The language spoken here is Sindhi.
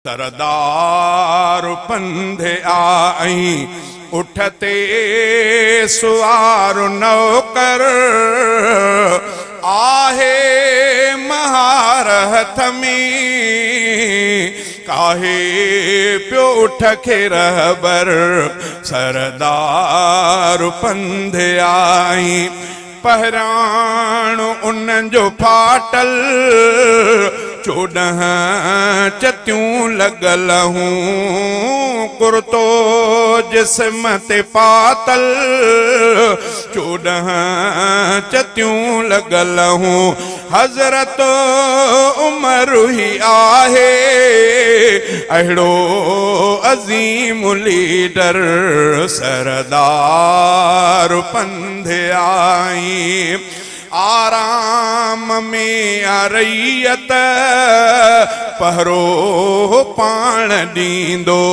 سردار پنڌ آئي اٺ تي سوار نوڪر آهي مهار هٿ ۾ ڪاهي پيو اٺ کي رهبر سردار پنڌ آئي پهراڻ انهن جو ڦاٽل 14 چتيون لڳل هون ڪرتو جسم تي پاتل 14 چتيون لڳل هون حضرت عمر ئي آهي اهڙو عظيم ليڊر سردار پنڌ آئي آرام ۾ رعيت پهرو پاڻ ڏيندو۔